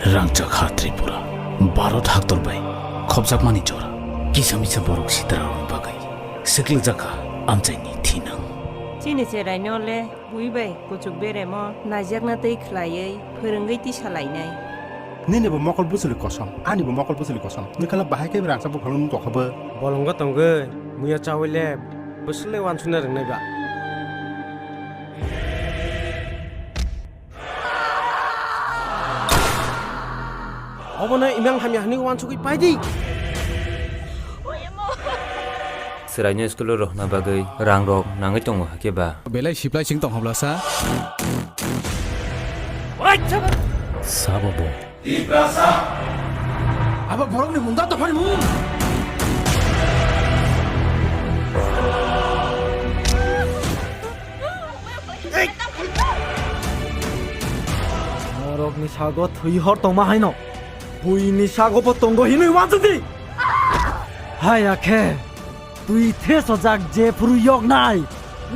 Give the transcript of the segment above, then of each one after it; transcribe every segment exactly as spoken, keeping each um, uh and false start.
Rangchak ha Tripura, Bharat haktor bai khopjakmani jora. Kisa misa borok sitrarokni bagwi swklikjak kha amchaini thinang. Chini cheraino le bui bai kuchuk beremo naijakna twi khwlaiwi phwrwngwi tisa lainai. Nini bo mokol bwswli kosom, ani bo mokol bwswli kosom. Nwkhala bahai khe rangchak buphango nwng tokha bo. Bolongo tongwi muya chawi le bwswk le wansukna rwngnai ba. Obono imang hamya hwnwi wansugwi paidi. Chwraino school-o rohorna bagwi rangrok nangwi tongo hakhe ba? Belai siplai sing tong hobla sa? Sabo bo. Abo borokni mungda dophani mung. Norokni sago thwi hor tongma haino buini sago bo tongo hinwi uansukdi. Haya khe twi thesojak jephuru yoknai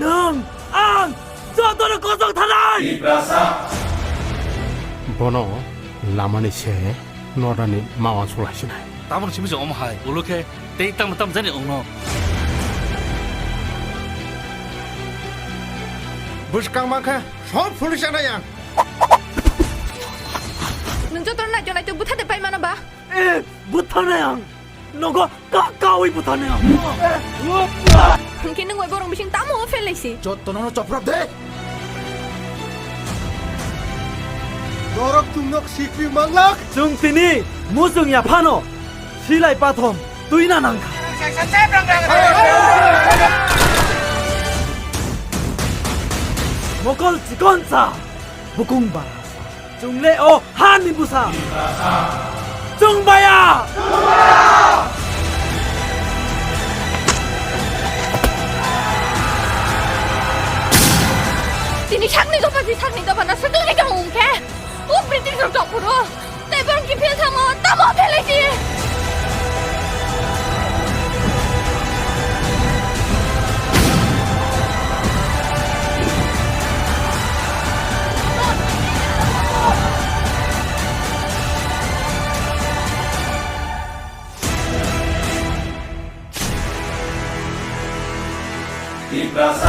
nwng ang jotono kosok thanai. Bono lamani se nornani ma uansuk laisinai. Tamoni simi se omo hai, ulo khe tei tamo tamo jani ongno. Bwskang mankha sob phulwi chanai ang. Nwng jotono naitwk naitwk bwthade pai mano ba? Eh, bwthanai ang. Nogo ka kawi bwthanai ang. Hwnkhe nwng bai borok bising tamo o phelaisi? Jottono no choprap de. Norok chwngno sikri manglak. Chwng tini muchung ya phano silai pathom twina nangkha. Mokol chikonsa, bukung bara. Chwng le o hani bwsa. Chwng baya. Tini sakni dopha si sakni dopha na swtwngwi tong wng khe. O British rok tong phuru. Tei borok kiphil thangma tamo phelaisi. Tiprasa